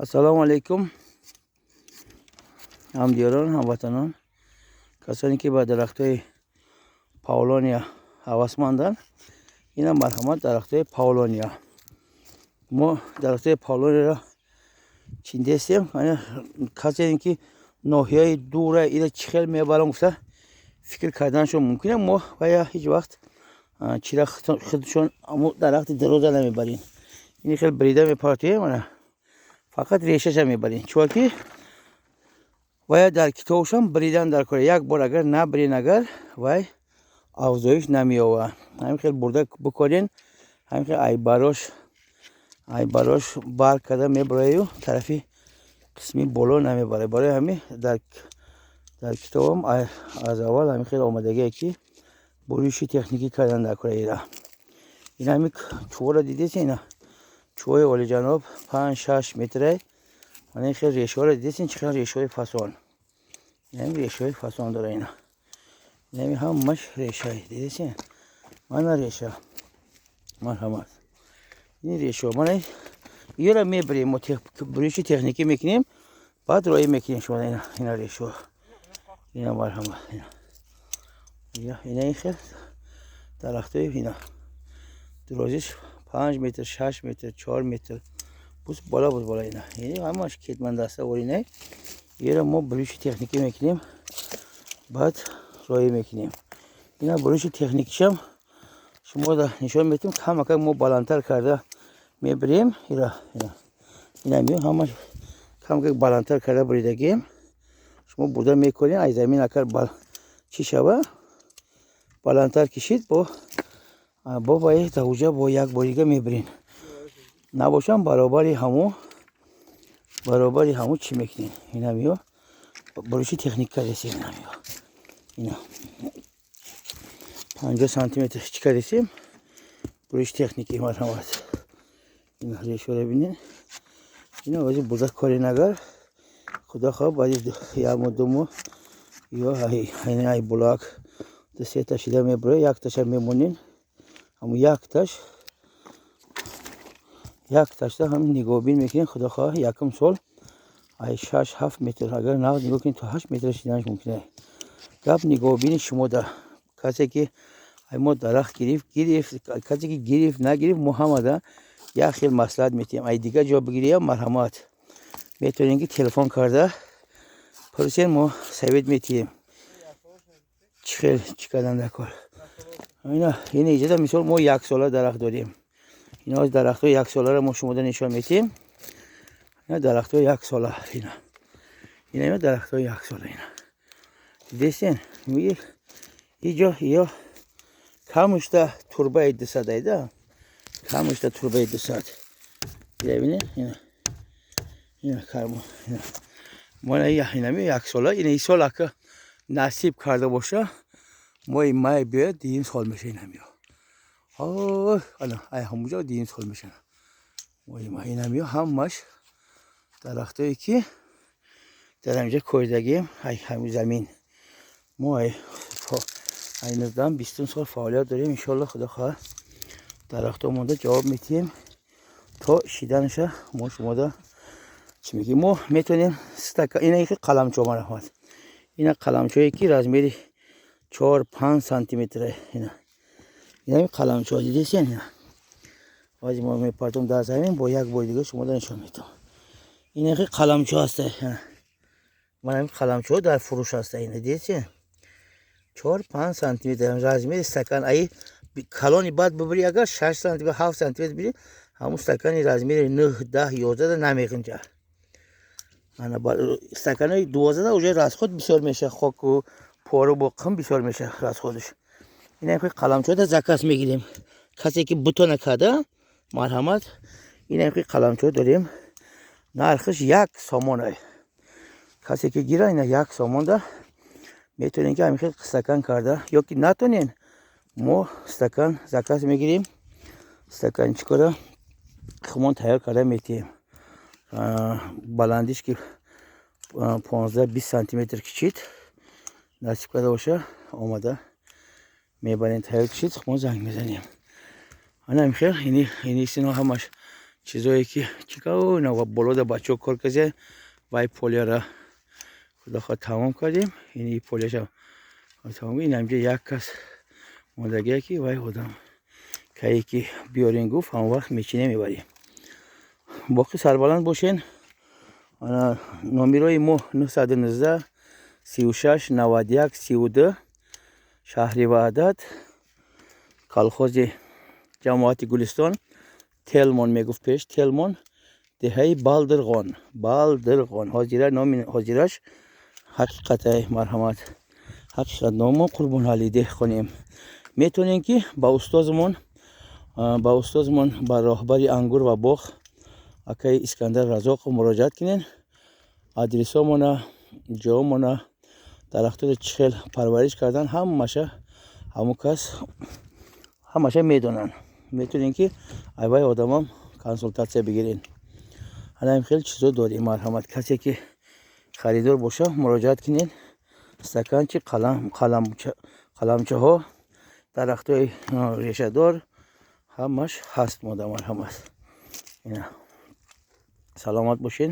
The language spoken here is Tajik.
Ассалому алайкум, ҳамдиёрон, ҳамватанон, касоне ки ба дарахтҳои павлония ҳавасманданд. Инам, марҳамат, дарахтҳои павлония. Мо дарахтҳои павлонияро чиндестем. Касе ки ноҳияи дура, ира чӣ хел мебарам гуфта фикр карданашон мумкин. Мо вая ҳеҷ вақт чира худшон дарахти дароза намебарем. Ини хел брида мепартоем, ана фақат решаша мебарем, чунки вая дар китобшам бридан дар кора. Як бор агар набирен, агар вай афзоиш намеёвад. Ҳамин хел бурда бикорен, ҳамин хел айбарош бар карда мебараю, тарафи қисми боло намебарад. Барои ҳамин дар китобам аз аввал ҳамин хел омадагие, ки буриши техникӣ кардан дар кора. Ира ина ҳамин чӯҳоро дидесен? Ина чӯҳои олиҷаноб, 5-6 метрай. Мана ин хел решаҳоро дидесен, чӣ хел решаҳои фасон? Инами решаҳои фасон дора ина. Инами ҳамаш реша, дидесен? Мана реша, марҳамат, ин решаҳо. Мана иёра мебирем, мо буриши техникӣ мекунем, баъд роӣ мекунем шумо. Ина решаҳо, ина, марҳамат, ина ин хел дарахтои ина дурозиш 5 метр, 6 метр, 4 метр буз бола, буз бола. Ина ҳамаш кетмандаста ворина. Ира мо буриши техникӣ мекунем, баъд роӣ мекунем. Ина буриши техникишам шумо нишон метем. Камакак мо баландтар карда мебирем. Ира ина ҳамаш камакак баландтар карда буридагием. Шумо бурда мекунем, аз замин акар чӣ шава, баландтар кишид, бо вай тавуҷа бо як борига мебирем. Набошам, баробари ҳаму чӣ мекунем? Инамиё буриши техник кардесем. Инамиё ина 50 сантиметр чӣ кардесем, буриши техники. Марҳамат, ина решора бинед. Ина ози бурда кори нагар, худо хоҳ, баъди як моҳ, 2 моҳ ё ай булак ду сета шида мебура. Якташа мемонем, ҳамун якташда ҳам нигоҳбин мекунем. Худо хоҳ, якум сол ай 6-7 метр, агар нағз нигоҳ кунем, то 8 метр шиданаш мумкин. Гап нигоҳбини шумо да. Касе ки ай мо дарахт гирифт, гирифт, касе ки гирифт, нагирифт, мо ҳамада як хел маслиҳат метиҳем. Ай дигар ҷо бигириям, марҳамат, метавонем ки телефон карда пурсем, мо совет метиҳем, чӣ хел чӣ кардан дар кор. Ина иҷода, мисол, мо яксола дарахт дорем. Ина дарахтҳои яксоларо мо шумода нишон метиҳем. Ина дарахтҳои яксола, ина дарахтҳои яксола, ина дидестен? Иҷо ё камушта турбаи 200 айда, камушта турбаи 200. Бибине, ина ина кармо, ина мана инами яксола. Ина исол ака насиб карда боша, моҳи май биёяд, дуюм сол меша. Инамиё ана ай ҳамуҷо дуюм сол меша, моҳи май. Инамиё ҳамаш дарахтое ки дар ҳаминҷа коридагием. Ай ҳами замин мо ай 19-20 сол фаъолият дорем. Иншоалло, худо хоҳад, дарахтҳо монда ҷавоб метиҳем. То шиданаша мо шумода чӣ мегӯем? Мо метавонем ина қаламчо, марҳамат, ина қаламчое ки размери 4-5 сантиметра. Ина инами қаламчо, дидесен? Ина баъзи мо мепартом дар замин, бо як бори дига шумода нишон метавам. Ина қаламчо ҳаста, манами қаламчо дар фурӯш ҳаста. Ина дидесен? 4-5 сантиметр размери стакан. Аи калони баъд бибири, агар 6 сантиметр, 7 сантиметр бири, ҳамун стакани размери 9, 10, 11 намеғинҷа. Стаканои 12 уже расход бисёр меша, хоку пору бо қим бисёр меша расходаш. Ина қаламчода заказ мегирем. Касе ки бутона карда, марҳамат, ина қаламчо дорем, нархаш 1 сомон. Касе ки гира, ина 1 сомонда метавонем ки ҳамин хел стакан карда, ё ки натонен, мо стакан заказ мегирем, стаканчикора хумон тайёр карда метиҳем. Баландиш ки 15-20 сантиметр кичид, насиб карда боша, омада мебарем. Тайёр кишид, мо занг мезанем. Ана хел ини сино ҳамаш. Чизое ки чикана болода бачаҳо кор кардия, вай поля ра, худо хоҳад, тамом кардем. Ин поля ша тамом. Ин ҳамҷа як кас мондагие, ки вай одам кае ки биёрен гуфт, ҳамон вақт мечинем, мебарем. Боқӣ сарбаланд бошен. Номерои мо 919 36 91 32, шаҳри Ваҳдат, колхози ҷамоати Гулистон, Телмон мегуфт пеш, Телмон, деҳаи Балдирғон, Балдирғон ҳозира, номи ҳозираш Ҳақиқатай. Марҳамат, Ҳақиқат. Номо Қурбоналӣ, деҳқонем. Метавонем ки ба устозмон, ба роҳбари ангур ва боғ акаи Искандар Разоқов муроҷиат кунед. Адресомона, ҷоомона, дарахторо чӣ хел парвариш кардан, ҳамаша ҳамон кас ҳамаша медонанд. Метавонем ки айвай одамам консултатсия бигирен. Ҳанаим хеле чизо дорем. Марҳамат, касе ки харидор боша, муроҷиат кунед. Стаканчик, қаламчаҳо, дарахтҳои решадор, ҳамаш ҳаст мода. Марҳамат, саломат бошед.